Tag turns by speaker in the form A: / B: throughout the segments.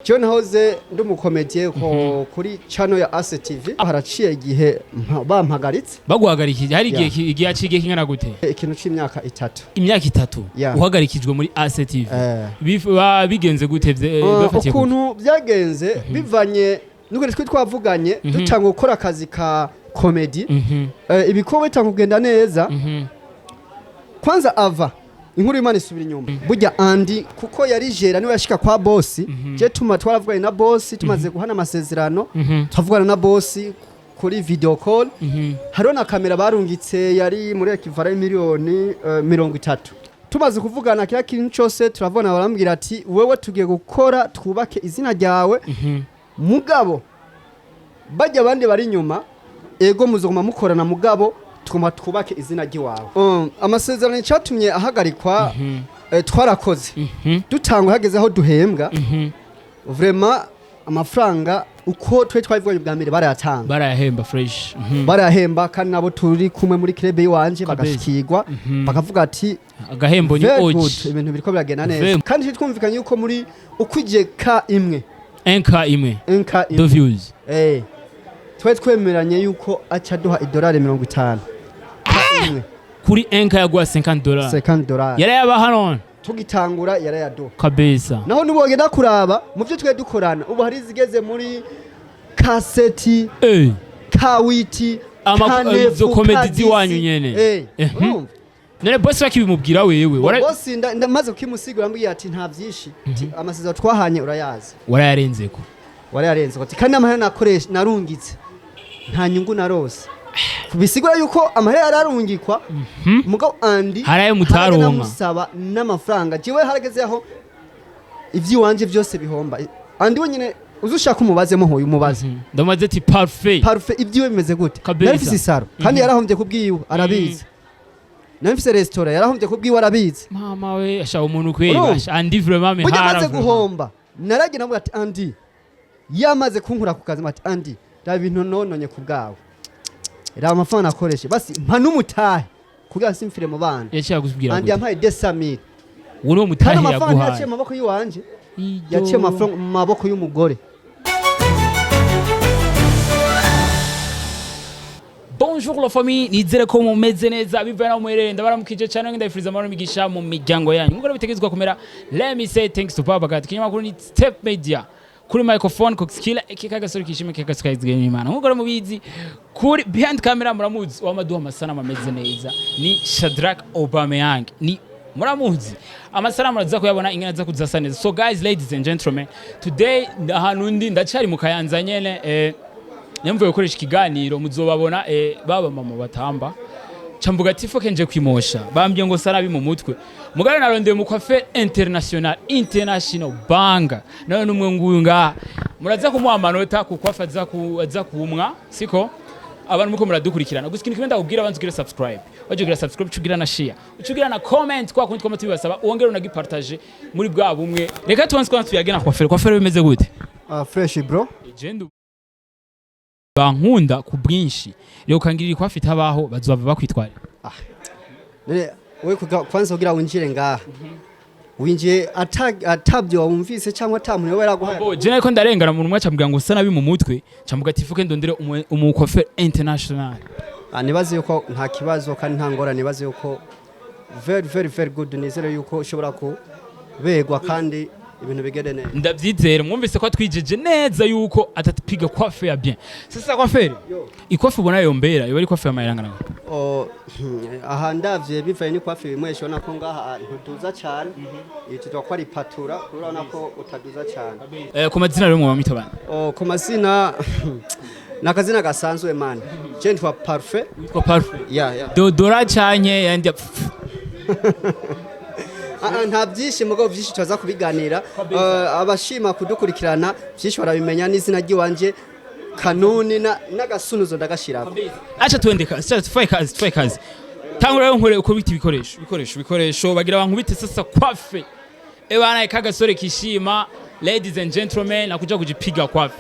A: Jewe nahoze ndi umukomediye ko kuri channel ya ACTV. Haraciye igihe bampagaritse.
B: Baguhagarikije hari igihe
A: Yeah.
B: igihe yaciye igihe kingana gute?
A: Ikintu c'imyaka 3.
B: Imyaka 3?
A: Yeah.
B: Uhagarikijwe muri ACTV?
A: Eh.
B: Bigenze gute bafatiye gute?
A: Ukuntu byagenze, bivanye n'ukuntu twe twavuganye dutanga gukora akazi ka comedy, ibikorwa bitanga kugenda neza. Kwanza ava inkuru y'Imana isubira inyuma. Burya Andy kuko yari jera, niwe yashika kwa boss. Je tuma twaravuganye na boss, tumaze guhana amasezerano, twavugana na boss kuri video call. Hariho na kamera barungitse, yari muri équivalent miliyoni 30. Tumaze kuvugana kila kintu cyose turavugana, barambwira ati: "Wewe tugiye gukora twubake izina ryawe, mugabo bajya abandi bari inyuma, ego muzoguma mukorana, mugabo tugomba twubake izina ry'iwawe." Amasezerano icyatumye ahagarikwa, twarakoze, dutangwa hageze aho duhembwa, vraiment amafaranga uko twe twabivuganye bwa mbere barayatanga.
B: Barayahemba fresh.
A: Barayahemba, kandi nabo turi kumwe muri club y'iwanje
B: Kabisa.
A: bagashikirwa, bakavuga ati:
B: Agahembo ni
A: "Very good,
B: oji.
A: ibintu biriko biragenda neza."
B: Very-
A: Kandi twumvikanye yuko muri ukwije ka imwe,
B: Enka imwe
A: nka
B: do
A: imwe,
B: views,
A: twari twemeranye yuko aca duha idolari 50 ka imwe.
B: Kuri enka yaguha $50?
A: $50.
B: Yarayabaha none?
A: Tugitangura yarayaduha.
B: Kabisa.
A: Naho nubogenda kuraba mu byo twe dukorana ubu, hari izigeze muri kaseti, kawiti, kanefu,
B: izo comedy
A: kadisi.
B: ziwanyu nyene.
A: Urumva?
B: None boss bakibimubwira wewe
A: Boss ndamaze kukimusigura, ambwiye ati: "Nta byinshi." Ati: "Amasezerano twahanye urayazi."
B: Warayarenzeko.
A: Warayarenze. Ati: "Kandi n'amahera nakoresha narungitse, nta nyungu narose." Bisigura yuko amahera yararungikwa, mugabo Andi
B: Hari ayo mutaronka.
A: Namusaba n'amafaranga jewe, harageze aho ivy'iwanje byose bihomba. Andi wenyine uzi ushaka umubazemo, nkuyu umubaze.
B: Ndamaze ati parfait.
A: Parfait, ibyiwe bimeze gute?
B: Kabisa.
A: Nari mfise isaro kandi yarahombye kubwiwe, arabizi. Nari mfise restaurant, yarahombye kubwiwe, arabizi.
B: Mama we, asha umuntu kweli.
A: Urumva?
B: Asha Andi vraiment
A: Burya
B: mehara
A: amaze
B: vraiment.
A: guhomba, naragiye navuga ati: "Andi," yamaze kunkura ku kazi, ati: "Andi, raba ibintu nononye ku bwawe, raba amafaranga nakoreshe, basi mpa n'umutahe kugira simfire mu bana."
B: Yaciye akubwira
A: Andi
B: gute?
A: yampaye 200,000.
B: Uwo niwo
A: Kandi
B: mutahe
A: amafaranga ntiyaciye
B: yaguhaye?
A: mu maboko y'iwanje,
B: Iyo.
A: yaciye mu mafaranga mu maboko y'umugore.
B: Bonjour la famille, nizere ko mumeze neza bivaye naho muherereye. Ndabaramukije cyane, ndabifuriza amahoro n'imigisha mu miryango yanyu nkuko bitegetswe kumera. Let me say thanks to Baba God. Kinyamakuru ni Step Media, kuri microphone Coxkiller iki kagasore kishime kagasuka n'Imana nkuko mubizi. Kuri behind camera muramuzi, wamaduha amasanamu ameze neza, ni Shadrack Aubameyang, ni muramuzi, amasanamu araza kuyabona ingene aza kuzasa neza. So guys, ladies and gentlemen, today ahantu ndi ndacari mu Kayanza nyene, nimvuye gukoresha ikiganiro muzobabona, baba mama batamba cambuga ati faut nje kwimosha, bambye ngo sarabi mu mutwe mugabo narondeye mu coiffeur international, international banga nawe numwe nguyu ngaha, muraza kumuha amanota kuko aza ku aza kumwa siko abantu muko muradukurikirana. Gusa ikintu kimwe ndakubwira: abanza ugire subscribe, waje ugira subscribe, ucugira na share, ucugira na comment, kwa kundi twama tubibasaba, wongere unagipartage muri bwa bumwe. Reka tubanze kwanza tuyagena coiffeur. Coiffeur, bimeze gute?
A: Fresh bro.
B: Legend bankunda ku bwinshi rero, ukangirira ikofi itabaho bazova bakwitwarira.
A: None we kwanza kugira winjire ngaha, winjiye atabyo wumvise cyangwa ata muntu yoba yaraguhaye?
B: Bo je nariko ndarengana umuntu umwe acambwira ngo usa nabi mu mutwe, cambuga ati faut que ndondere umu coiffeur international.
A: Nibaze yuko nta kibazo kandi nta ngorane, nibaze yuko very very very good. Nizere yuko ushobora kuberwa kandi ibintu bigende neza.
B: Ndabyizera. Mwumvise ko atwijeje neza yuko atatupiga coiffe ya bien. Sasa coiffeur, ikofe ubona yombera yoba ari coiffe y'amaherangana?
A: Oh, aha ndavye bivaye ni coiffe bimwesha, ubona ko ngaha ntuduza cyane, yitwa ko ari patura, urabona ko utaduza cyane.
B: Ku mazina rero mwaba mwita bande?
A: Oh, ku mazina ni akazina gasanzwe man, je nitwa Parfait.
B: Witwa Parfait?
A: Yeah.
B: Dodora canke yandi?
A: Ah, nta byinshi, mugabo byinshi tuza kubiganira. Abashima kudukurikirana byinshi barabimenya n'izina ry'iwanje kanuni n'agasunuzo ndagashirako.
B: Acha tuende kazi, acha tufaye kazi, tufaye kazi. Tangura rero nkore uko bita ibikoresho, ibikoresho, ibikoresho bagira bankubite. Sasa coiffe ebana ikagasore kishima, ladies and gentlemen, nakuja kujipiga coiffe.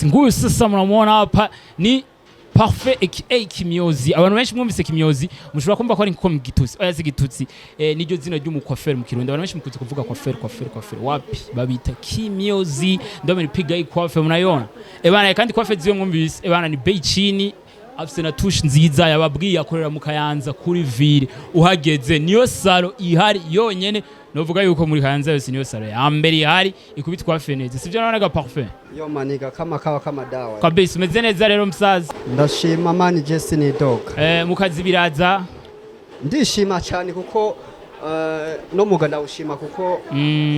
B: Yes, nguyu sasa mnamuona hapa ni Parfait aka Kimyozi. Abantu benshi mwumvise Kimyozi mushobora kumva ko ari nko mu gitutsi. Oya, si gitutsi. Niryo zina ry'umukwaferi mu Kirundi. Abantu benshi mukunze kuvuga coiffeur, coiffeur, coiffeur. Wapi? Babita Kimyozi. Ndio amenipiga hii coiffe, mnaiona. Bana, kandi coiffe ziwe mwumvise. Bana, ni bei chini, afise na touche nziza. Yababwiye akorera mu Kayanza kuri ville. Uhageze niyo salon ihari yonyene. Novuga yuko muri Kayanza yose niyo salon ya mbere ihari ikubitwa neza. Sivyo nabonaga, Parfait?
A: Yo maniga, kama kawa kama dawa.
B: Kabisa, umeze neza rero msaza?
A: Ndashima mani, Jesse ni dog.
B: Mu kazi biraza?
A: Ndishima cyane kuko no muga ndawushima kuko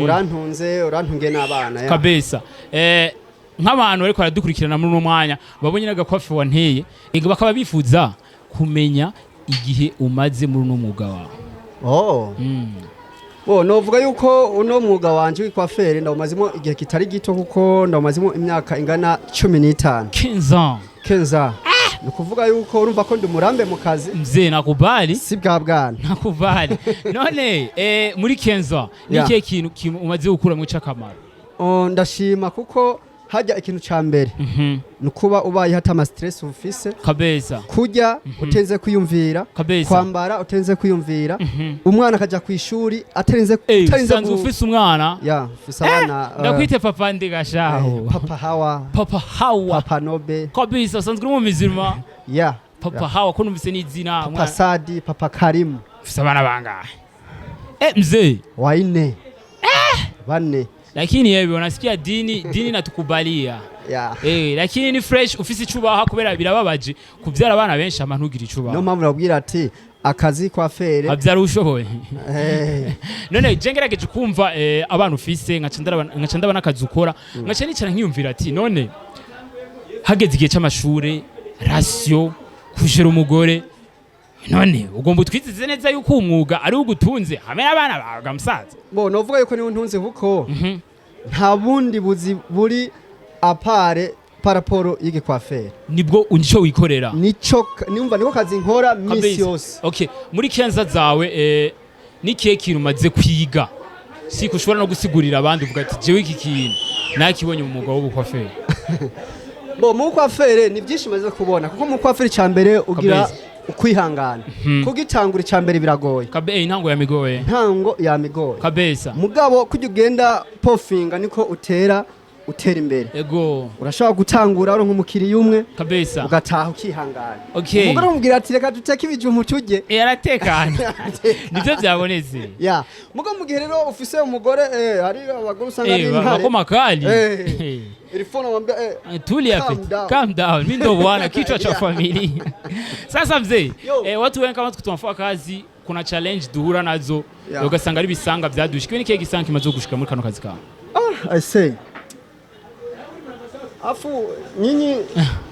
A: urantunze, urantunge n'abana ya.
B: Kabisa. Nk'abantu bariko baradukurikirana muri uno mwanya babonye n'agakwafe wanteye, bakaba bifuza kumenya igihe umaze muri uno mwuga wawe.
A: Oh. Bo, novuga yuko uno mwuga wanje w'ikwaferi ndawumazimo igihe kitari gito, kuko ndawumazimo imyaka ingana 15.
B: 15 ans?
A: Kenza. Ni ukuvuga yuko urumva ko ndi umurambe mu kazi.
B: Mzee, nakubali.
A: Si bwa bwana.
B: Nakubali. None muri 15 ans ni ikihe kintu umaze gukuramwo c'akamaro?
A: Oh, ndashima kuko hajya ikintu ca mbere ni ukuba ubaye hata ama stress ufise, kurya utenze kwiyumvira, kwambara utenze kwiyumvira, umwana akaja ku ishuri atarinze utarinze
B: Usanzwe ufise umwana?
A: Ya, ufise abana.
B: Ndakwite papa ndigashaho.
A: Papa Hawa.
B: Papa Hawa.
A: Papa Nobe.
B: Kabisa, usanzwe uri mu mizima.
A: Ya.
B: Papa
A: Ya.
B: Hawa, ko numvise n'izina.
A: Papa Sadi, Papa Karimu.
B: Ufise abana bangahe, mzee?
A: Waine, bane.
B: Lakini yewe unasikia dini natukubalia. Lakini ni fresh ufise icubaha, kubera birababaje kuvyara abana benshi ama ntugire
A: Niyo
B: icubaha.
A: mpamvu nabwira ati akazi kwa fere.
B: Avyara ushoboye. None je ngerageje kumva abana ufise, nkaca ndaba n'akazi ukora, nkaca nicara nkiyumvira ati none hageze igihe c'amashure, ration, kujera umugore, none ugomba utwizize neza yuko uwo mwuga ari ugutunze hamwe n'abana bawe ga musaza?
A: Bo, novuga yuko niwe ntunze kuko nta bundi buzi buri à part par rapport y'igikwaferi.
B: Nibwo nico wikorera?
A: Nico nimva niko kazi nkora misi yose.
B: Okay, muri kenza zawe nikihe kintu umaze kwiga siko ushobora no gusigurira abandi, uvuga ati jewe iki kintu nakibonye mu mwuga w'ubukwaferi?
A: Bo, mu kwafere ni byinshi maze kubona, kuko mu kwafere icya mbere ugira ukwihangana. Kugitangura icya mbere biragoye.
B: Intango yamigoye.
A: Ntango yamigoye. Mugabo kujya ugenda pofinga niko utera imbere. Urashobora gutangura uri nk'umukiriya umwe, ugataha ukihangana. Umugore umubwira ati reka duteke ibijumbu turye.
B: Aratekana, nivyo byabonetse.
A: Ya, mugo mu gihe rero ufise umugore, hari abagore usanga ari intare.
B: Bakoma kali.
A: Ilifona wambia
B: Tulia.
A: Calm
B: Pete.
A: down.
B: Calm down, mimi ndo bwana kichwa cha familia. Sasa mzee,
A: Yo.
B: Watu wengi kama tunafanya kazi kuna challenge duhura nazo, ugasanga ari bisanga vyadushikiwe. Ni kihe gisanga kimaze gushika muri kano kazi kawe?
A: Ah, I say. Afu nyinyi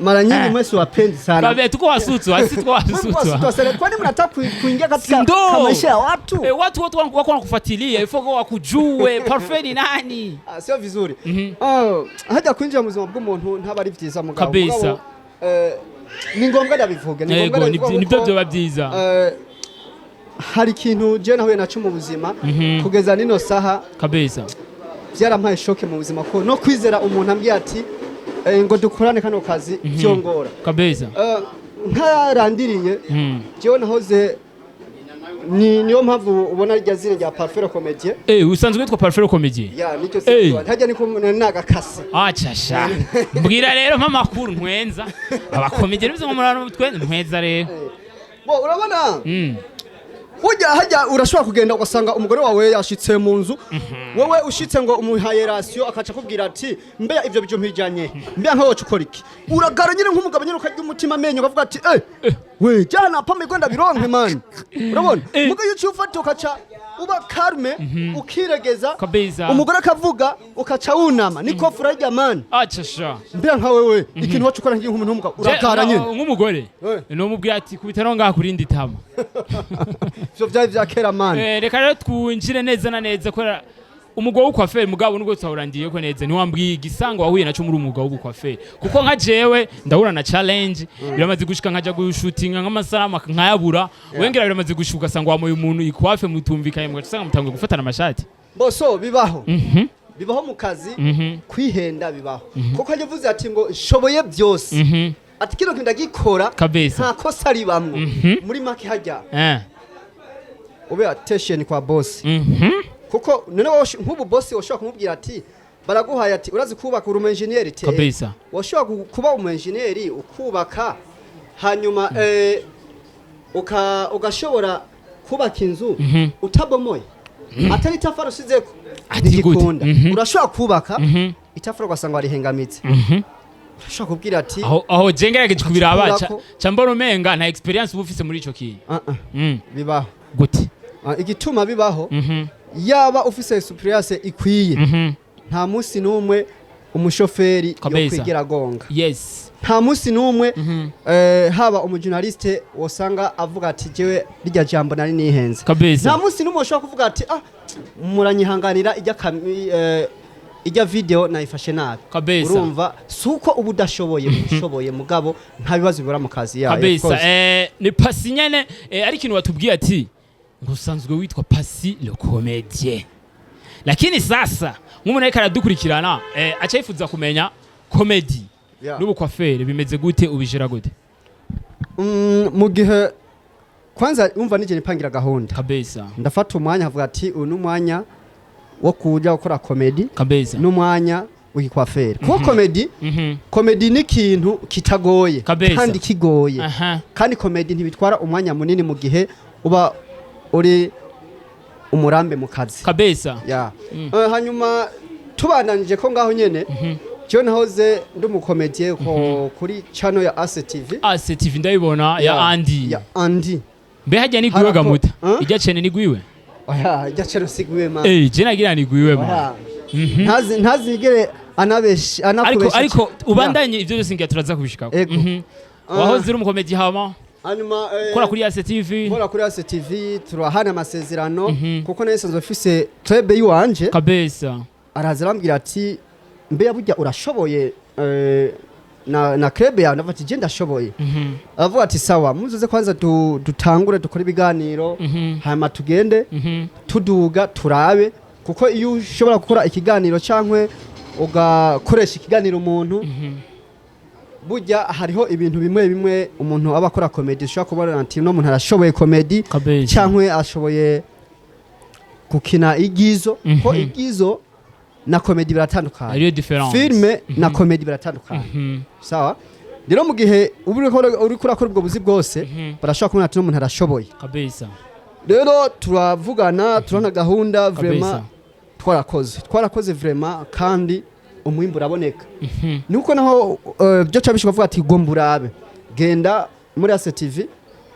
A: mara nyingi mwesi wapendi sana.
B: Kabe tuko wasutwa, sisi tuko
A: Mwe
B: wasutwa.
A: wasutwa sana. Kwani mnataka kuingia katika
B: Ndo.
A: ka maisha ya watu?
B: Watu wote wako wanakufuatilia ifoko wakujue Parfait ni nani.
A: Ah, sio vizuri. Ah, hajya kwinjira mu buzima bw'umuntu ntaba ari vyiza mugabo.
B: Kabisa.
A: Mugabo, ni ngombwa ndabivuge, ni ngombwa
B: Yego,
A: ndabivuge
B: nibyo
A: kuko,
B: byoba byiza.
A: Hari ikintu je nahuye naco mu buzima kugeza nino saha, byarampaye choc mu buzima, ko no kwizera umuntu ambwiye ati ngo dukorane kano kazi vyongora. Ntarandiriye, jewe nahoze ni niyo mpamvu ubona rya zina rya Parfait Comedien.
B: Usanzwe witwa Parfait Comedien?
A: Ya, nicyo zina hajya niko nagakase.
B: Achasha, mbwira rero mpa amakuru ntwenza abakomediye bivuze ngo murano twenza ntwenza rero.
A: Bo, urabona, burya hajya urashobora kugenda ugasanga umugore wawe yashitse mu nzu, wowe ushitse ngo umuhaye ration, akaca akubwira ati mbeya ivyo bijyo mpijanye, mbeya nkawe waca ukora iki? Uragara nyine nk'umugabo nyine, ukarya umutima amenyo, ukavuga ati we jana pame gwenda bironke man. Urabona, muga iyo uciye ufata ukaca uba calme, ukiregeza, umugore akavuga ukaca wunama, niko furarya man.
B: Achasha.
A: Mbeya nka wewe ikintu waca ukora nk'umuntu w'umugabo, uragara nyine.
B: Nk'umugore nomubwira ati kubita no ngaha kurindi tama.
A: Ivyo vyari vya kera man.
B: Reka rero twinjire neza na neza kubera umugwa w'ukwaferi, mugabo nubwo tutawurangiye ko neza, ntiwambwiye igisango wahuye naco muri umwuga w'ubukwaferi, kuko nka jewe ndahura na challenge. Biramaze gushika nkaja gushutinga nk'amasanamu nkayabura. Wengera biramaze gushika ugasanga wamuye umuntu ikwafe, mutumvikanye, mugaca usanga mutanguye gufatana amashati.
A: Boso, bibaho. Bibaho mu kazi, kwihenda bibaho, kuko yavuze ati ngo nshoboye byose, ati kino kintu ndagikora, nta kosa ribamwo. Muri make hajya ube attention kwa boss, kuko none wowe nk'ubu boss woshobora kumubwira ati baraguhaye, ati urazi kubaka, uri umu engineer te? Washobora kuba umu engineer ukubaka, hanyuma ugashobora kubaka inzu utabomoye, atari itafari usizeko?
B: Ati gute?
A: Ntigikunda. Urashobora kubaka itafari ugasanga warihengamitse. Urashobora kubwira ati
B: Aho je ngerageje kubiraba,
A: Ukacikura
B: ca mbona umenga nta experience uba ufise muri ico kintu.
A: Ah, ah, bibaho.
B: Gute?
A: Ah, igituma bibaho, yaba ufise experience ikwiye, nta munsi n'umwe umushoferi yokwigera agonga. Nta munsi n'umwe, haba umujournaliste wosanga avuga ati jewe rirya jambo nari nihenze. Nta munsi n'umwe ushobora kuvuga ati ah, muranyihanganira, ijya video nayifashe nabi. Urumva si uko uba udashoboye, ushoboye, mugabo nta bibazo bibura mu kazi yayo.
B: Kabisa. Ni Pasi nyene, ari ikintu watubwiye ati ngo usanzwe witwa Pasi le comédien, lakini sasa nk'umuntu ariko aradukurikirana, aca yifuza kumenya comedy n'ubukwafere bimeze gute, ubijera gute?
A: Mu gihe kwanza umva nije nipangira gahunda, ndafata umwanya nkavuga ati uyu ni umwanya wo kuja gukora comedy n'umwanya w'ikwaferi, kuko comedy comedy ni ikintu kitagoye kandi kigoye. Kandi comedy ntibitwara umwanya munini mu gihe uba uri umurambe mu kazi. Ya. Hanyuma tubandanije ko ngaho nyene, jewe nahoze ndi umukomediye ko kuri channel ya ACTV.
B: ACTV ndayibona ya Andy.
A: Ya Andy.
B: Mbe hajya ni gwiwe gamuta?
A: Huh?
B: Ijya cene ni gwiwe?
A: Oya, ijya channel sigwiwe man.
B: Je nagira ni gwiwe man.
A: Oya. Ntazigere anabesh
B: Ariko
A: anakubesha.
B: ariko ubandanye ivyo byose ngira turaza kubishikako.
A: Ego.
B: Wahoze uri umukomedi, hama
A: Hanyuma
B: kora kuri ACTV.
A: Nkora kuri ACTV, turahana amasezerano, kuko nari nsanzwe mfise club yiwanje. Araza arambwira ati mbe burya urashoboye, na club yawe? Ndavuga ati je ndashoboye. Aravuga ati sawa, muzuze kwanza dutangure dukore ibiganiro, hanyuma tugende tuduga turabe, kuko iyo ushobora gukora ikiganiro cyangwa ugakoresha ikiganiro umuntu, burya hariho ibintu bimwe bimwe umuntu aba akora comedy ushobora kubona ati uno muntu arashoboye comedy cyangwa ashoboye gukina igizo, ko igizo na comedy biratandukanye.
B: Hariyo difference.
A: Filme na comedy biratandukanye. Sawa, rero mu gihe uba uriko urakora ubwo buzi bwose, barashobora kubona ati uno muntu arashoboye. Rero turavugana, turana gahunda vraiment. Twarakoze vraiment, kandi umwimbu uraboneka. Nuko naho byo cabisha bavuga ati gomba urabe, genda muri ACTV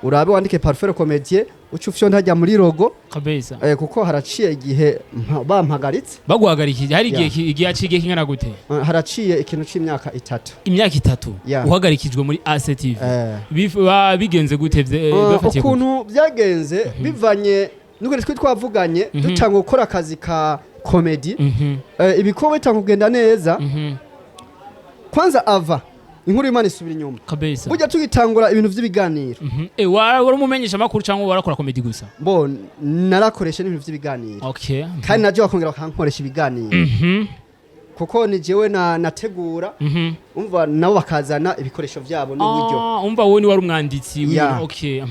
A: urabe, wandike Parfait Comédien, uca ufyonda hajya muri logo. Kuko haraciye igihe bampagaritse.
B: Baguhagarikije hari igihe
A: Yeah.
B: igihe haciye igihe kingana gute?
A: Haraciye ikintu c'imyaka 3.
B: Imyaka 3?
A: Yeah.
B: Uhagarikijwe muri ACTV? Bigenze gute bafatiye gute?
A: Ukuntu byagenze, bivanye n'ukuntu twe twavuganye dutanga gukora akazi ka comedy, ibikorwa bitanga kugenda neza. Kwanza ava inkuru y'Imana isubira inyuma. Burya tugitangura ibintu vy'ibiganiro,
B: Wari umumenyesha makuru cyangwa warakora comedy gusa?
A: Bo narakoresha n'ibintu vy'ibiganiro, kandi navyo bakongera bakankoresha ibiganiro, kuko ni jewe na nategura. Umva nabo bakazana ibikoresho vyabo n'uburyo.
B: Ah, umva wowe ni wari umwanditsi w'ibintu.
A: Yeah.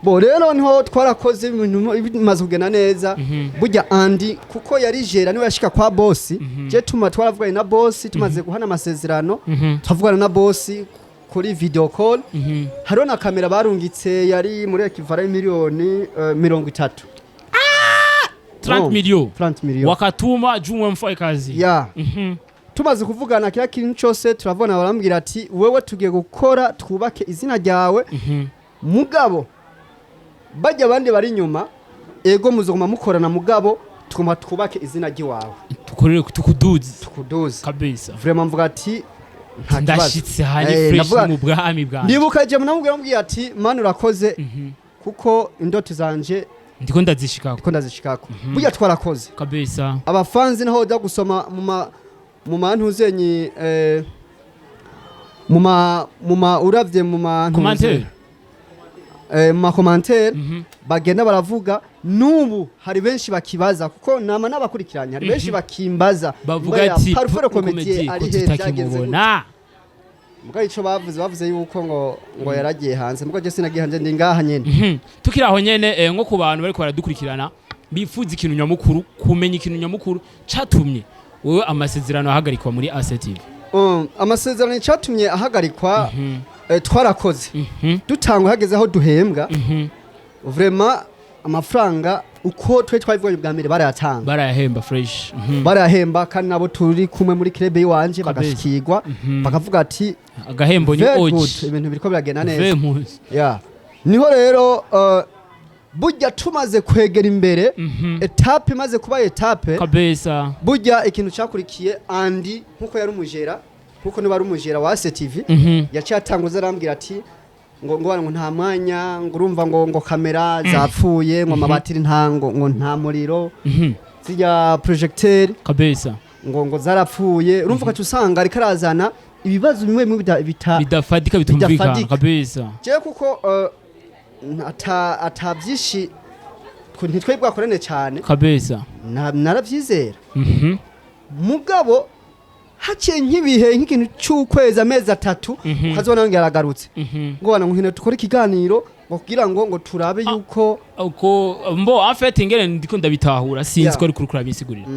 A: Bo rero niho twarakoze ibintu bimaze kugenda neza. Burya Andy kuko yari jera, niwe yashika kwa bosi. Je tuma twaravuganye na bosi, tumaze guhana amasezerano, turavugana na bosi kuri video call. Hariho na kamera barungitse, yari muri equivalent miliyoni 30.
B: 30
A: No,
B: million?
A: 30 million.
B: Wakatuma jumwe mfanye kazi?
A: Ya. Tumaze kuvugana kila kintu cyose, turavugana, barambwira ati wewe tugiye gukora twubake izina ryawe, mugabo bajya abandi bari inyuma, ego muzoguma mukorana, mugabo tugomba twubake izina ry'iwawe.
B: Tukorere tukuduze.
A: Tukuduze. Vraiment mvuga ati nta kibazo.
B: Ndashitse hani fresh mu bwami bwanjye.
A: Ndibuka je munamubwira, mubwira ati mana urakoze, kuko indoto zanje
B: ndiko ndazishikako.
A: Ndiko ndazishikako. Burya twarakoze. Abafanzi naho uja gusoma mu mantuzenyi, mu ma uravye mu ma
B: Commentaire.
A: Mu ma commentaires bagenda baravuga. N'ubu hari benshi bakibaza, kuko nama n'abakurikiranye, hari benshi bakimbaza
B: bavuga
A: mbaya,
B: ati
A: Parfait le Comédien
B: ko
A: ari he, byagenze gute?
B: Tutakimubona.
A: Mugabo ico bavuze yuko ngo yaragiye hanze, mugabo je sinagiye hanze, ndi ngaha nyene.
B: Tukiri aho nyene, nko ku bantu bariko baradukurikirana bifuza ikintu nyamukuru, kumenya ikintu nyamukuru catumye wewe amasezerano ahagarikwa muri ACTV.
A: Amasezerano icatumye ahagarikwa, twarakoze, dutangwa hageze aho duhembwa, vraiment amafaranga uko twe twabivuganye bwa mbere barayatanga.
B: Barayahemba fresh.
A: Barayahemba, kandi nabo turi kumwe muri club yiwanje
B: Kabisa.
A: bagashikirwa, bakavuga ati
B: agahembo ni
A: very good,
B: oji
A: ibintu biriko biragenda neza.
B: Vemus.
A: Yeah. Niho rero burya tumaze kwegera imbere, étape imaze kuba étape,
B: kabisa
A: burya ikintu cyakurikiye, Andi nkuko yari umujera, nkuko niba ari umujera wa ACTV, yaciye atanguza arambwira ati ngo nta mwanya, ngo urumva ngo kamera zapfuye, ngo amabatiri nta, ngo nta muriro, zirya projecteur
B: kabisa
A: ngo zarapfuye. Urumva ugaca usanga ariko arazana ibibazo bimwe bimwe bita
B: bidafatika, bitumvikana.
A: Bidafatika.
B: Kabisa.
A: Jewe kuko ata byinshi ntitwe bwakorane cyane.
B: Kabisa.
A: Narabyizera. Mugabo haciye nk'ibihe, nk'ikintu cy'ukwezi, amezi 3, ukazibona yongera aragarutse, ngo bana ngo dukore ikiganiro, ngo kugira ngo turabe yuko
B: Uko mbo en fait ingene ndiko ndabitahura, sinzi ko ari kurukura bisigurira.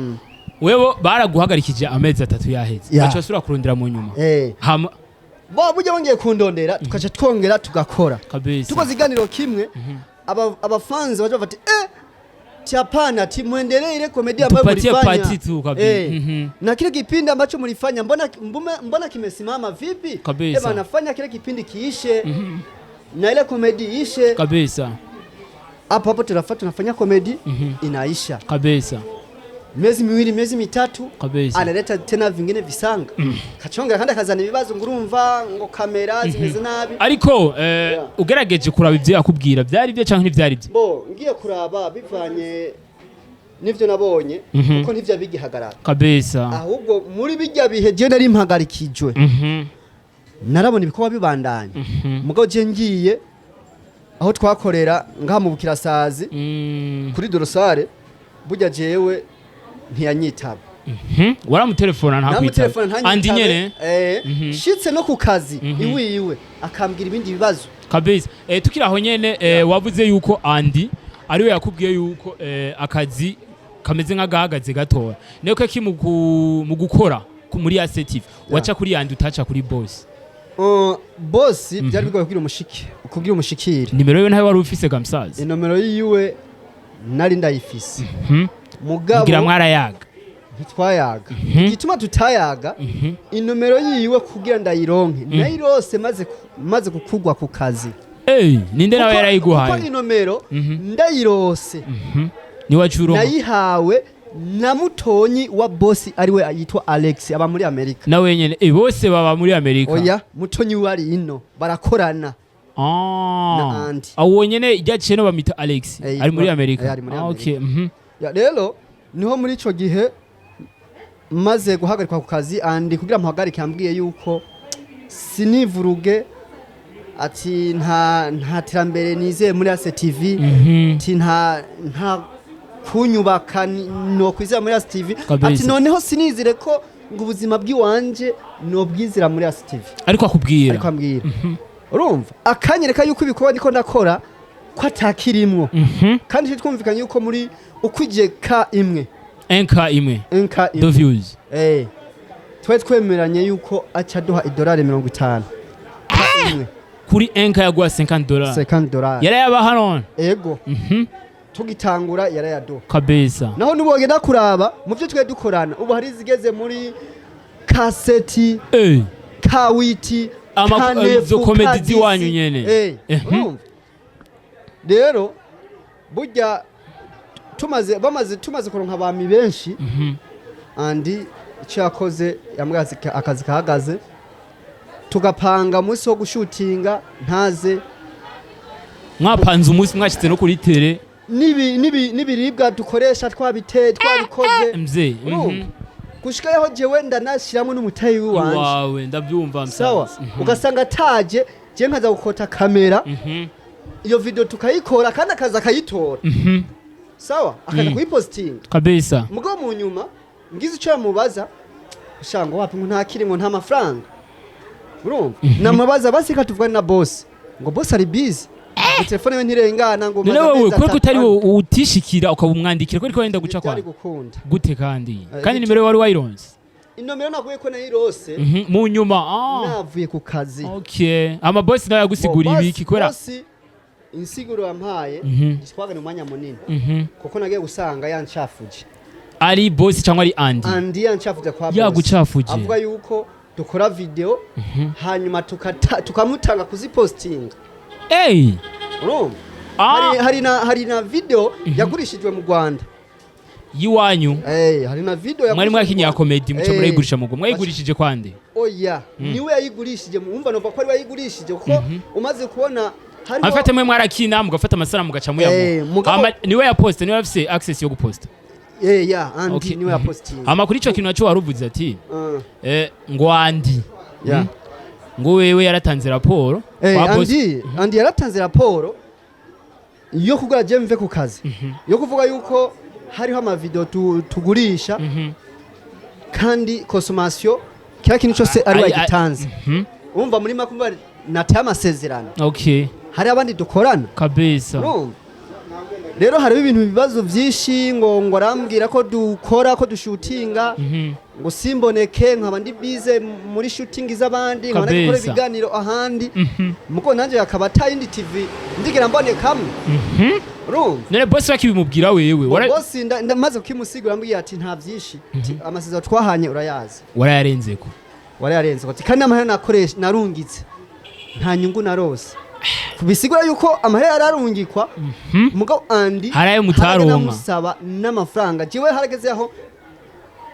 B: Wewe baraguhagarikije amezi 3 yaheze, baca basubira kurondera mu nyuma. Hama
A: bo burya bongeye kundondera, tukaca twongera tugakora.
B: Kabisa.
A: Tukoze ikiganiro kimwe, abafanzi baje bafata ati hapana, ati muendelee ile comedy ambayo
B: Tupatie
A: mlifanya.
B: Party tu kabisa.
A: Na kile kipindi ambacho mlifanya mbona kimesimama vipi?
B: Kabisa.
A: Eh bana, fanya kile kipindi kiishe na ile comedy iishe.
B: Kabisa.
A: Hapo hapo tunafanya tunafanya comedy, inaisha.
B: Kabisa.
A: Miezi 2, miezi 3,
B: Kabisa.
A: analeta tena vingine visanga, kachongera kandi akazana ibibazo ngo urumva ngo kamera zimeze nabi.
B: Ariko
A: Yeah.
B: ugerageje kuraba ibyo yakubwira, byari byo canke ntivyari byo?
A: Bo ngiye kuraba bivanye n'ivyo nabonye, kuko ntivyo bigihagarara.
B: Kabisa.
A: Ahubwo muri bijya bihe je nari mpagarikijwe, narabona ibikorwa bibandanya. Mugabo je ngiye aho twakorera ngaha mu Bukirasazi, kuri dorosare, burya jewe ntiyanyitaba.
B: Waramutelefona ntakwitaba?
A: Namutelefona
B: Andi
A: ntanyitabe.
B: nyene?
A: Shitse no ku kazi iwiwe akambwira ibindi bibazo.
B: Kabisa. Tukiri aho nyene, wavuze yuko Andi ariwe yakubwiye yuko akazi kameze nk'agahagaze gatoya. Niko ki mu gukora muri ACTV waca kuri Andi, utaca kuri boss?
A: Boss byari bigoye kugira umushiki, kugira umushikire.
B: Nimero yiwe ntayo wari ufise gamsaza?
A: Inomero yiwe nari ndayifise, mugabo
B: ngira mwarayaga?
A: Ntitwayaga. Igituma tutayaga, inomero yiwe kugira ndayironke nayirose maze gukugwa ku kazi.
B: Ninde nawe
A: Kuko
B: yarayiguhaye?
A: Inomero ndayirose,
B: Ni wacu?
A: nayihawe na mutonyi wa bosi, ariwe yitwa Alex, aba muri Amerika.
B: Nawe nyene, bose baba muri Amerika?
A: Oya, mutonyi we ari ino, barakorana na Andy.
B: Awo nyene ijya ceno bamita Alex, ari muri Amerika?
A: Ari muri
B: Ah,
A: Amerika.
B: okay.
A: Ya, rero niho muri ico gihe maze guhagarikwa ku kazi, Andi kugira muhagarike yambwiye yuko sinivuruge, ati nta terambere nizeye muri ACTV, ati nta kunyubaka no kwizera muri ACTV, ati noneho sinizire ko ngo ubuzima bw'iwanje nobwizira muri ACTV.
B: Ariko akubwira?
A: Ariko ambwira, urumva, akanyereka yuko ibikorwa ndiko ndakora ko atakirimwo, kandi twumvikanye yuko muri ukwigiye ka imwe,
B: enka imwe,
A: nka
B: the
A: imwe,
B: views,
A: twari twemeranye yuko aca aduha idolari 50 ka imwe.
B: Kuri enka yaguha $50?
A: $50.
B: Yarayabaha none?
A: Ego, tugitangura yarayaduha.
B: Kabisa.
A: Naho nubogenda kuraba mu byo twari dukorana, ubu hari izigeze muri kaseti, kawiti, kanefu,
B: izo comedy
A: kadisi.
B: ziwanyu nyene.
A: Urumva rero burya tumaze bamaze tumaze kuronka abami benshi, Andi icyo yakoze yambwiye akazi kahagaze, tugapanga umunsi wo gushutinga ntaze.
B: Mwapanze umunsi, mwashitse no kuri tele?
A: N'ibiribwa dukoresha twabite twabikoze.
B: Mzee.
A: Urumva, gushika yaho jewe ndanashyiramo n'umutayi w'iwanje.
B: Wawe, ndabyumva msaza.
A: Sawa. Ugasanga ataje, je nkaza gukota kamera. Iyo video tukayikora kandi akaza akayitora, sawa, akaza kuyipostinga. Mugabo mu nyuma ngize icyo yamubaza, usanga wapi, ngo nta kirimo, nta mafaranga. Urumva, namubaza basi ka tuvugane na boss, ngo boss ari busy, ngo telefone we ntirengana, ngo
B: None
A: maze
B: wowe
A: amezi
B: kubera ko
A: 3.
B: utari wowe utishikira ukaba umwandikira ko ariko wenda guca
A: Byari
B: kwa
A: gukunda.
B: Gute kandi? Kandi nimero wari wayironse?
A: Inomero naguye ko nayirose
B: Mu nyuma, ah.
A: navuye ku kazi.
B: Okay, ama boss nawe yagusigura ibiki kubera?
A: Boss insiguro yampaye, twagana umwanya munini, kuko nagiye gusanga yancafuje.
B: Ari boss cyangwa ari Andy?
A: Andi yancafuje kwa boss.
B: Yagucafuje.
A: Avuga yuko dukora video hanyuma tukamutanga kuzipostinga.
B: Ey.
A: Urumva?
B: Ah.
A: Hari na video yagurishijwe mu Rwanda.
B: Yiwanyu?
A: Eh, hari na video
B: Mwari
A: yagurishijwe
B: mwakinye ya
A: mu Rwanda.
B: comedy, muca murayigurisha mugo? Mwayigurishije kwande?
A: Oya, niwe yayigurishije. Mwumva, nova ko ari we yayigurishije, kuko umaze kubona hariho
B: Afate mwe mwarakina, mugafata amasanamu, mugaca muyamuha. Hama niwe yaposte, niwe afise access yo guposta?
A: Eh, ya Andi. Niwe yapostinze.
B: Hama kuri ico kintu naco waruvuze ati ngo Andi ngo wewe yaratanze raporo kwa boss.
A: Andi yaratanze raporo yo kugira je mve ku kazi, yo kuvuga yuko hariho amavideo tugurisha kandi consommation, kila kintu cyose ari wagitanze. Urumva, muri make umva nateye amasezerano, hari abandi dukorana. Urumva rero hariho ibintu, ibibazo byinshi, ngo arambwira ko dukora, ko dushutinga, ngo simboneke, nkaba ndi bize muri shooting z'abandi, nkaba ndi gukora ibiganiro ahandi, muko nanjye akaba atayindi TV ndigera mbonekamo. Urumva?
B: None boss bakibimubwira wewe
A: Boss ndamaze kukimusigura, ambwiye ati nta byinshi. Ati, amasezerano twahanye urayazi.
B: Warayarenzeko.
A: Warayarenze. Ati kandi n'amahera nakoresha narungitse, nta nyungu narose. Bisigura yuko amahera yararungikwa, mugabo Andi
B: Hari ayo mutaronka.
A: harageze namusaba n'amafaranga. Jewe harageze aho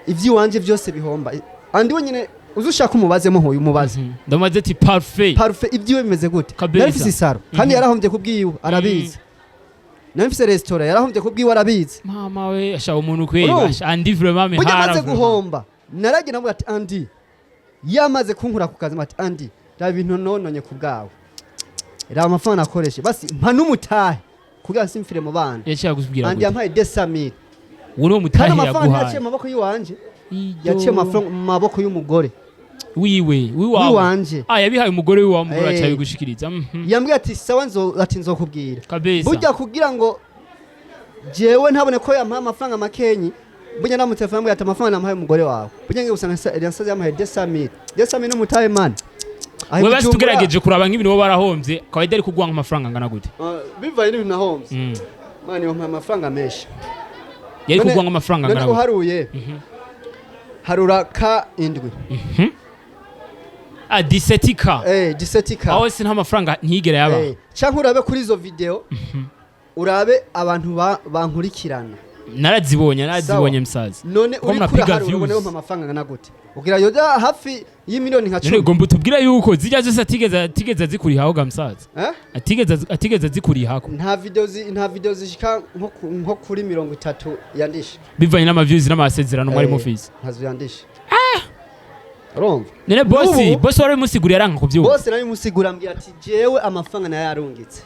A: ivy'iwanje byose bihomba. Andi wenyine uzi ushaka umubazemo, huyu umubaze.
B: Ndamaze ati parfait.
A: Parfait, ibyiwe bimeze gute? Nari mfise isaro kandi yarahombye kubwiwe, arabizi. Nari mfise restaurant, yarahombye kubwiwe, arabizi.
B: Mama we, asha umuntu kweli.
A: Urumva?
B: Asha Andi vraiment
A: Burya
B: mehara
A: amaze
B: vraiment.
A: guhomba, naragiye navuga ati Andi yamaze kunkura ku kazi, ati Andi, raba ibintu nononye ku bwawe, raba amafaranga nakoreshe, basi mpa n'umutahe kugira simfire mu bana.
B: Yaciye akubwira
A: Andi
B: gute?
A: yampaye 200,000.
B: Uwo ni
A: Kandi
B: umutahe
A: amafaranga ntiyaciye
B: yaguhaye?
A: mu maboko y'iwanje, yaciye mu mafaranga mu maboko y'umugore.
B: Wiwe, wiwawe?
A: W'iwanje.
B: Ah, yabihaye umugore wiwawe, umugore aca abigushikiriza.
A: Yambwiye ati sawa, nzo ati nzokubwira. Burya kugira ngo jewe ntabone ko yampaye amafaranga makenyi, burya ndamutelefone ambwiye ati amafaranga namuhaye umugore wawe. Burya ngiye gusanga yasaze yamuhaye 200,000. 200,000 n'umutahe, man. Aho
B: We basi
A: i Bujumbura,
B: tugerageje kuraba nk'ibintu bo barahombye, kawaida ari kuguha nk'amafaranga angana gute?
A: Bivanye n'ibintu nahombye, man, yampaye amafaranga menshi.
B: Yari kuguha nk'amafaranga
A: None
B: angana gute?
A: uharuye, harura ka indwi.
B: Ah, 17K?
A: Eh, 17K.
B: Aho si nta mafaranga ntiyigera yaba.
A: Canke urabe kuri izo video, urabe abantu bankurikirana.
B: Narazibonye, narazibonye.
A: Sawa.
B: Msaza.
A: None
B: Ko
A: uri
B: mnapiga
A: kuraharura ubone
B: views.
A: wumva amafaranga angana gute, ugira yoja hafi y'imiliyoni nka
B: None
A: 10.
B: ugomba utubwire yuko zijya zose atigeze azikurihaho ga msaza?
A: Eh?
B: Atigeze azikurihako?
A: Nta video zishika nko kuri 30 yandisha.
B: Bivanye n'ama views n'amasezerano mwari mufise?
A: Ntazo yandisha, urumva?
B: None boss
A: N'ubu-
B: boss wari musiguriye aranka kubyumva?
A: Bose nawe musigura, ambwira ati jewe amafaranga nayarungitse.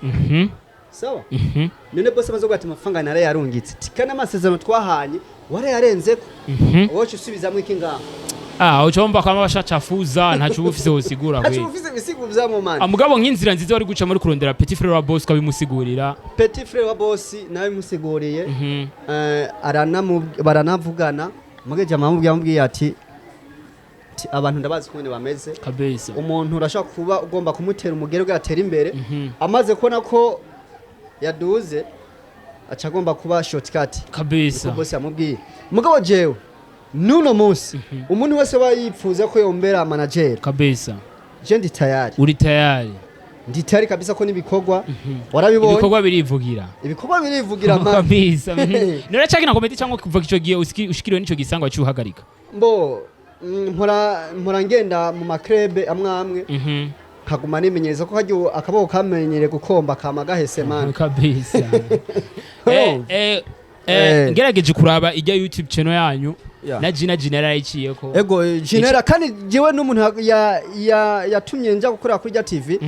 A: Sawa. None bose amaze kuvuga ati amafaranga narayarungitse, ati kandi amasezerano twahanye warayarenzeko, wowe usubizamwo iki ngaho?
B: Ah, ucomba kwama bashacafuza, ntaco uba ufise wosigura
A: Ati
B: kwe.
A: ufise ibisigo vya mani.
B: Ah, mugabo nk'inzira nziza wari guca muri kurondera petit frère wa boss ukabimusigurira.
A: Petit frère wa boss nawe musiguriye, baranavugana, mugeje amamubwiye, amubwiye ati abantu ndabazi ukuntu bameze. Umuntu urashobora kuba ugomba kumutera umugere ubwo atera imbere, amaze kubona ko yaduze aca agomba kuba shortcut. Niko boss yamubwiye. Mugabo jewe n'uno munsi, umuntu wese aba yipfuza ko yombera manager, je ndi tayari.
B: Uri tayari?
A: Ndi tayari kabisa, ko n'ibikorwa warabibonye.
B: Ibikorwa birivugira.
A: Ibikorwa birivugira, man.
B: Kabisa. None cakina comedy cyangwa kuva ico gihe ushikiriwe n'ico gisango waciye uhagarika?
A: Mbo mpora ngenda mu ma club amwe amwe, nkaguma nimenyereza ko harya akaboko kamenyereye gukomba kama gahese, man.
B: Kabisa. Ngerageje kuraba ijya YouTube channel yanyu na Gina, Gina yarayiciyeko.
A: Ego, Jinera, kandi jewe n'umuntu yatumye nja gukorera kuri rya TV.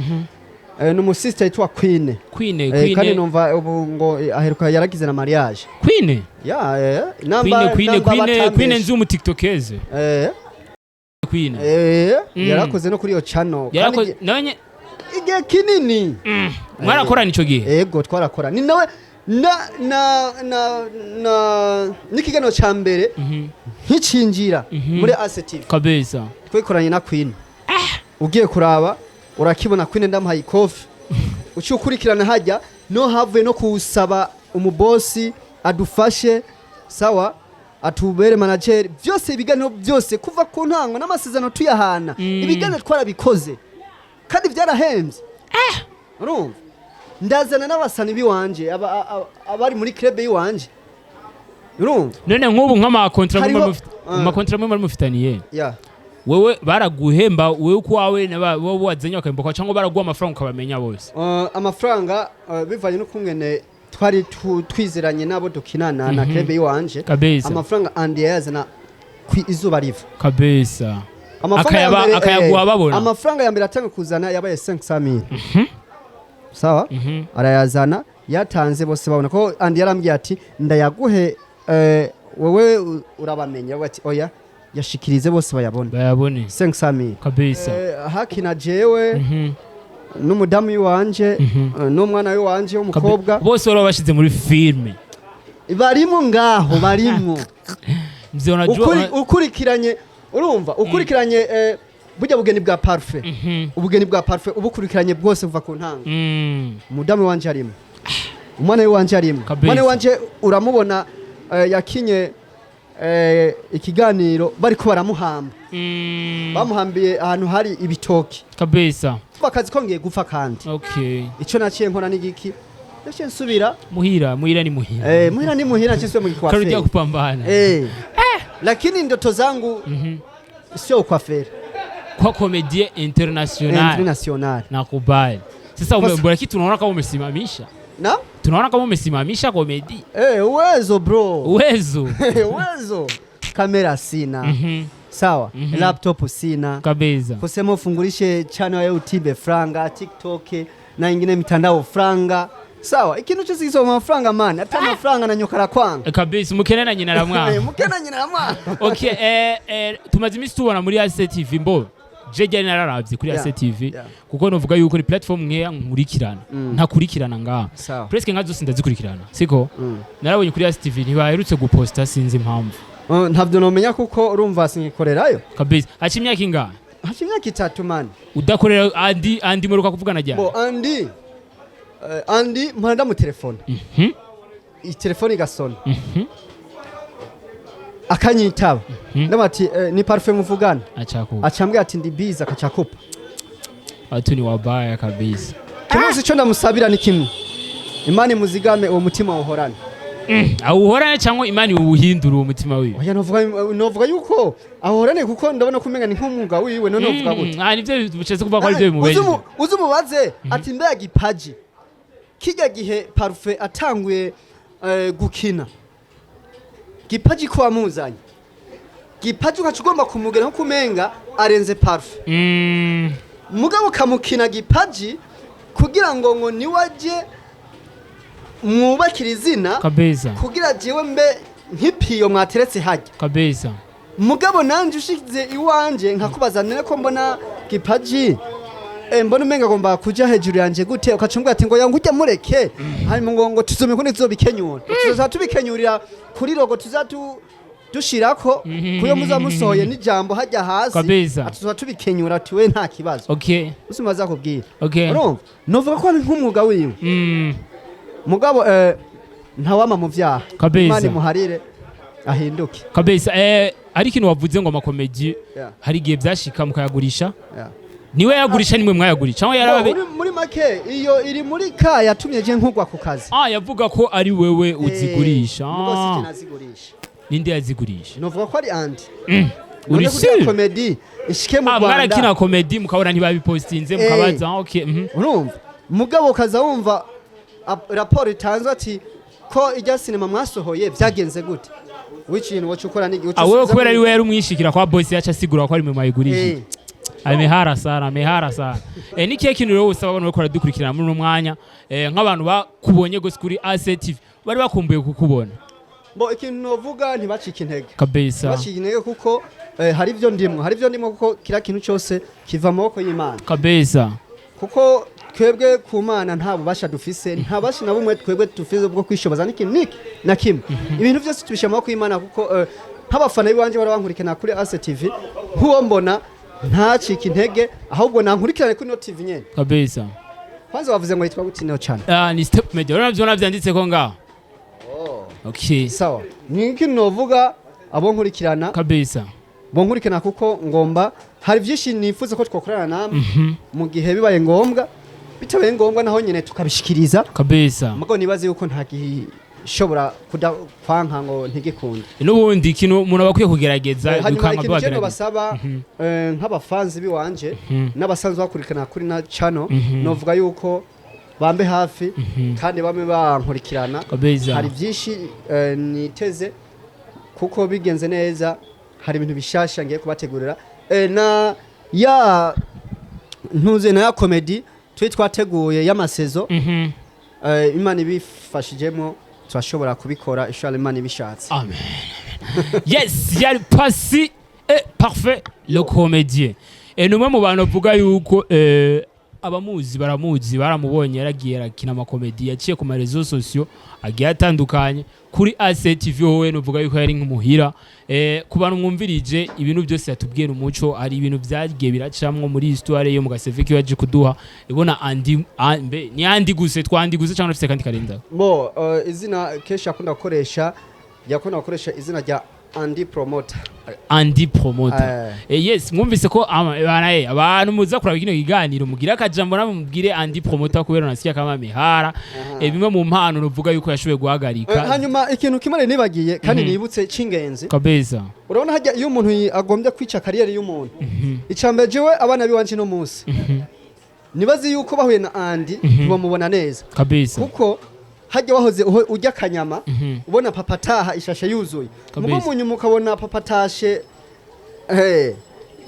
A: Ni umusista yitwa Queen.
B: Queen.
A: Kandi
B: Queen.
A: numva ubu ngo aheruka yaragize na mariage.
B: Queen.
A: Ya, namba
B: Queen, Queen.
A: namba
B: Queen,
A: batambeshe.
B: Queen, nzi umu tiktokeze. Queen.
A: Yarakoze no kuri iyo channel.
B: Yarakoze
A: Kandi
B: nawe
A: igihe kinini.
B: Mwarakorana ico gihe?
A: Ego, twarakora, ni nawe na n'ikiganiro ca mbere nkicinjira muri ACTV twikoranye na Queen. Ugiye kuraba urakibona, Queen ndamuhaye ikofi, uciye ukurikirana hajya no havuye no kuwusaba umubosi adufashe, sawa, atubere manager, byose ibiganiro byose kuva ku ntango n'amasezerano tuyahana. Ibiganiro twarabikoze kandi byarahembye. Urumva, ndazana n'abasani b'iwanje, abari muri club y'iwanje, urumva.
B: None nk'ubu nk'amakontra amakontra mwe muri mufitaniye, wewe baraguhemba wewe ukwawe wowe wazanye bakahemba kwa, cyangwa baraguha amafaranga ukabamenya bose?
A: Amafaranga, bivanye n'ukungene twari twizeranye n'abo dukinana na club y'iwanje, amafaranga andi yayazana ku izuba riva. Amafaranga ya mbere,
B: Akayaguha babona.
A: Amafaranga ya mbere atanga kuzana yabaye 500,000, sawa. Arayazana yatanze bose babona ko andi yarambwiye ati ndayaguhe, wewe urabamenya. We ati oya, yashikirize bose bayabone.
B: Bayabone.
A: 500,000. Hakina jewe n'umudamu w'iwanje, n'umwana w'iwanje w'umukobwa.
B: Bose wari wabashize muri filme?
A: Barimo ngaho, barimo.
B: Mzee, unajua
A: Ukurikiranye, urumva, ukurikiranye burya bugeni bwa Parfait, ubugeni bwa Parfait ubukurikiranye bwose buva ku ntango, umudamu wanje arimo, umwana wanje arimo. Umwana wanje uramubona, yakinye ikiganiro bariko baramuhamba. Bamuhambiye ahantu hari ibitoki. Akazi kongeye gupfa kandi. Ico naciye nkora n'igiki? Naciye nsubira
B: Muhira, muhira ni muhira.
A: Muhira ni muhira, naciye nsubira mu
B: Karudia
A: gikwaferi.
B: kupambana.
A: Lakini ndoto zangu sio ukwaferi.
B: Kwa comédien international.
A: International.
B: Nakubali. Sasa mbona kitu tunaona kama umesimamisha?
A: Na
B: Tunaona kama umesimamisha comedy.
A: Uwezo bro.
B: Uwezo.
A: Uwezo, kamera sina, sawa, laptop sina. Kusema ufungulishe channel ya YouTube franga, TikTok na ingine mitandao franga, sawa, ikintu cyose gisoma amafaranga man, ata amafaranga na nyokara kwanga.
B: Kabisa, umukene na nyina aramwanga.
A: Mukena nyina mwana.
B: Okay, tumaze iminsi tubona muri ACTV, mbo je ryari nararavye kuri ACTV, kuko novuga yuko ni platform nkeya nkurikirana, ntakurikirana ngaha. Presque nka zose ndazikurikirana, siko? Narabonye kuri ACTV ntibaherutse guposta, sinzi impamvu.
A: Ntabyo nomenya kuko urumva singikorerayo.
B: Kabisa, haca imyaka ingahe?
A: Haca imyaka 3 man.
B: Udakorera andi? Andi muheruka kuvugana ryari?
A: Bo Andi, Andi mpora ndamutelefona, telefone igasona, akanyitaba. Ndamubwira ati ni Parfait muvugana.
B: Achakupa.
A: Acambwira ati ndi busy, akacakupa.
B: Watu ni wabaya kabisa.
A: Kimwe icyo ndamusabira ni kimwe, Imana imuzigame uwo mutima uhorane.
B: Awuhorane cyangwa Imana iwuhindura uwo mutima wiwe?
A: Oya, novuga yuko ahorane, kuko ndabona ko umenga ni nk'umwuga wiwe. None novuga gute?
B: Ah, nivyo bishatse kuvuga ko ari byo bimubejeje.
A: Uzi umubaze ati mbega gipaji kijya gihe Parfait atanguye gukina, gipaji ko wamuzanye, gipaji ukaca ugomba kumugera nko kumenga arenze Parfait, mugabo ukamukina gipaji kugira ngo niwaje mwubakire izina, kugira jewe mbe nk'ipiyo mwateretse hajya. Mugabo nanje ushize iwanje nkakubaza none ko mbona gipaji, mbona umenga agomba kuja hejuru yanje gute, ukacumbwa ati ngo yangujya mureke, hanyuma ngo tuzome ko ntituzobikenyura, tuzoza tubikenyurira kuri logo tuzatu dushirako kuyo muza musohoye n'ijambo hajya hasi. Ati tuzoza tubikenyura, ati we nta kibazo. Usima azakubwira. Urumva, novuga ko ari nk'umwuga wiwe. Mugabo ntawama mu vyaha. Imana imuharire ahinduke.
B: Kabisa. Hari ikintu wavuze ngo amakomedi hari igihe byashika mukayagurisha. Niwe yagurisha, nimwe mwayagurisha cyangwa yarababe?
A: Muri make iyo iri muri ka yatumye je nkugwa ku kazi.
B: Ah, yavuga ko ari wewe uzigurisha?
A: Mugo
B: Ah,
A: si nazigurisha.
B: Ninde yazigurisha?
A: Novuga ko ari Andi.
B: Uri
A: None kugira
B: sûr?
A: comedy ishike mu
B: Ah, mwarakina
A: Rwanda.
B: comedy mukabona ntibabipostinze, mukabaza? Ah, okay.
A: Urumva, mugabo ukaza wumva raporo itanzwe ati ko ijya sinema mwasohoye byagenze gute, w'ikintu wacu ukora ni
B: Ah, wewe kubera ari we yari umwishikira kwa boss, yaca asigura ko ari mwe mwayigurishije. Amehara sana, amehara sana. Ni kihe kintu rero usaba abantu bariko baradukurikirana muri uno mwanya, nk'abantu bakubonye gose kuri ACTV, bari bakumbuye kukubona?
A: Bo, ikintu novuga, ntibacike intege.
B: Kabisa.
A: Ntibacike intege kuko hari ibyo ndimwo kuko kiriya kintu cyose kiva mu maboko y'Imana.
B: Kabisa.
A: Kuko twebwe ku Mana nta bubasha dufise, nta bubasha na bumwe twebwe dufise bwo kwishoboza n'ikintu niki na kimwe. Ibintu byose tubishyira mu maboko y'Imana, kuko nk'abafana b'iwanje barabankurikirana kuri ACTV, nk'uwo mbona ntacike intege, ahubwo nankurikirane kuri no TV nyene.
B: Kabisa.
A: Kwanza wavuze ngo yitwa gute ino channel?
B: Ah, ni Step Media, urabona vyona vyanditse ko ngaho. Okay.
A: Sawa, ni ikintu novuga abo nkurikirana,
B: Kabisa.
A: bo nkurikirana, kuko ngomba hari byinshi nifuza ko twakorana namwe mu gihe bibaye ngombwa, bitabaye ngombwa naho nyine tukabishikiriza.
B: Kabisa.
A: Mugo nibaze yuko nta gishobora kuda kwanka ngo ntigikunde.
B: N'ubundi ikintu umuntu aba akwiye kugerageza.
A: Hanyuma
B: bikanga
A: ikintu cyo
B: bagerageza.
A: basaba nk'abafanzi biwanje n'abasanzwe bakurikirana kuri na channel, novuga yuko bambe hafi kandi bame bankurikirana.
B: Kabisa.
A: Hari byinshi niteze, kuko bigenze neza hari ibintu bishasha ngiye kubategurira, na ya ntuze na ya comedy turi twateguye y'amasezo. Imana ibifashijemo turashobora kubikora, inshallah, Imana ibishatse.
B: Amen. Yes, yari Pasi et Parfait le comédien. Et numwe mu bantu bavuga yuko abamuzi baramuzi, baramubonye, yaragiye arakina amakomedi, yaciye ku ma réseaux sociaux agiye atandukanye kuri ACTV. Wowe nuvuga yuko yari nk'umuhira. Ku bantu mwumvirije ibintu byose yatubwiye umuco, hari ibintu byagiye biracamwo muri histoire yo mu gaseve yaje kuduha ibona andi mbe ni andi guse twandi guse cyangwa ufite kandi karinda?
A: Bo, izina kenshi akunda gukoresha, yakunda gukoresha izina rya Andy Promoter.
B: Andy Promoter. Yes, mwumvise ko bana, abantu muza kuraba kino kiganiro, mugira akajambo namwe mubwire Andy Promoter, kubera nasikia kama mihara bimwe mu mpano nuvuga yuko yashoboye guhagarika.
A: Hanyuma ikintu kimwe nari nibagiye kandi nibutse c'ingenzi.
B: Kabisa.
A: Urabona hajya iyo umuntu agombye kwica carrière y'umuntu, icambere jewe abana biwanje no munsi nibazi yuko bahuye na Andy ntibamubona neza.
B: Kabisa.
A: Kuko hajya wahoze urya akanyama, ubona papa ataha ishashe yuzuye, mugo mu nyuma ukabona papa atashe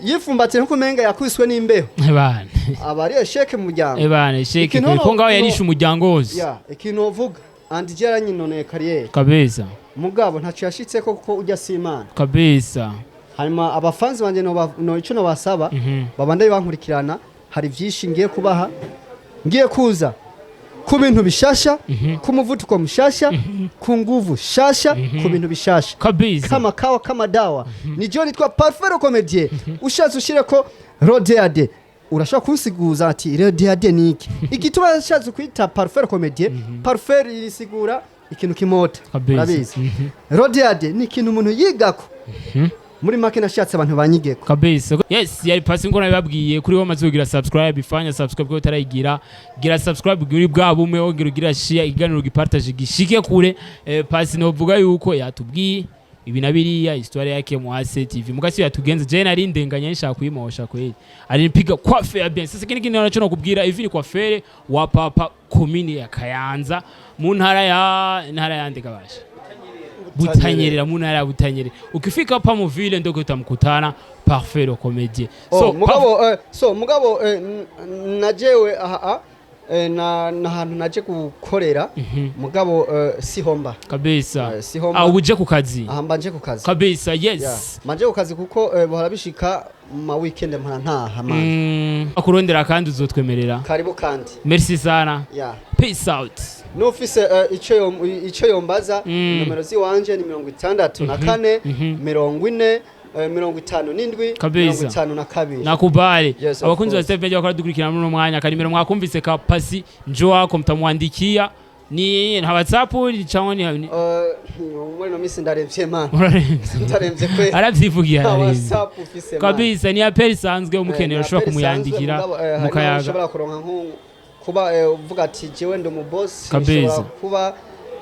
A: yifumbatiye nkuko umenga yakubiswe n'imbeho,
B: Ebana.
A: aba ari échec mu muryango.
B: Ebana, échec.
A: Ikintu
B: ko ngaho yarishe umuryango wose.
A: Ya, ikintu uvuga, Andy je yaranyinoneye carrière.
B: Kabisa.
A: Mugabo ntaco yashitseko kuko ujya si Imana.
B: Kabisa.
A: Hanyuma abafanzi banje no ico nobasaba, babandanye bankurikirana, hari vyinshi ngiye kubaha, ngiye kuza ku bintu bishasha, ku muvuduko mushasha, ku nguvu shasha, ku bintu bishasha.
B: Kabisa.
A: Kama kawa kama dawa, ni jo nitwa Parfait Comédien. Ushatse ushire ko Rodeade, urashobora kunsiguza ati Rodeade ni iki? Igituma yashatse kwita Parfait Comédien, Parfait risigura ikintu kimota.
B: Kabisa.
A: Urabizi, Rodeade ni ikintu umuntu yigako. Muri make nashatse abantu banyigeko.
B: Kabisa. Yes, yari Pasi ngo nabibabwiye kuri wo maze kugira subscribe, ifanya subscribe ko utarayigira, gira subscribe kuri bwa bumwe, wongera ugira share, iganiro gipartage gishike kure. Pasi novuga yuko yatubwiye ibi na biriya, histoire yake mu ACTV mugasi yatugenze. Je nari ndenganya nshaka kuyimosha kweli, alinipiga coiffe ya bien. Sasa kini kintu nacho nakubwira, hivi ni coiffeur wa papa commune ya Kayanza mu ntara ya ntara yande kabasha Butanyerera, mu ntara ya Butanyerera. Ukifika hapa mu ville ndio utamkutana Parfait le comédien.
A: So, mugabo so mugabo najewe aha na hantu naje gukorera, mugabo sihomba.
B: Kabisa.
A: Sihomba.
B: Ah, uje ku kazi.
A: Aha mbanje ku kazi.
B: Kabisa, yes.
A: Yeah. Mbanje ku kazi kuko buhora bishika mu ma weekend mpora ntaha man.
B: Akurondera kandi uzotwemerera.
A: Karibu kandi.
B: Merci sana.
A: Yeah.
B: Peace out.
A: Nufise ico yombaza, nomero ziwanje ni 64, 40, 57.
B: Kabisa.
A: 52.
B: Nakubali.
A: Yes, of
B: Abakunzi ba
A: course.
B: Step Media bakora dukurikirana muri uno mwanya, kanimero mwakumvise ka Pasi, njo wako mtamwandikia ni nta WhatsApp cyangwa ni
A: Muri no misi ndaremvye man.
B: Uraremvye.
A: Ndaremvye kwe.
B: Aravyivugiye,
A: Nta
B: araremvye.
A: WhatsApp ufise man.
B: Kabisa, ni appel isanzwe, umukenera ushobora kumuyandikira mukayaga.
A: Ushobora kuronka nko kuba uvuga ati jewe ndi umu boss,
B: Kabisa.
A: nshobora kuba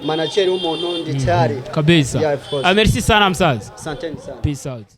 A: manager w'umuntu, ndi tayari.
B: Kabisa.
A: Yeah, of course.
B: Ah, merci sana msaza.
A: Asanteni sana.
B: Peace out.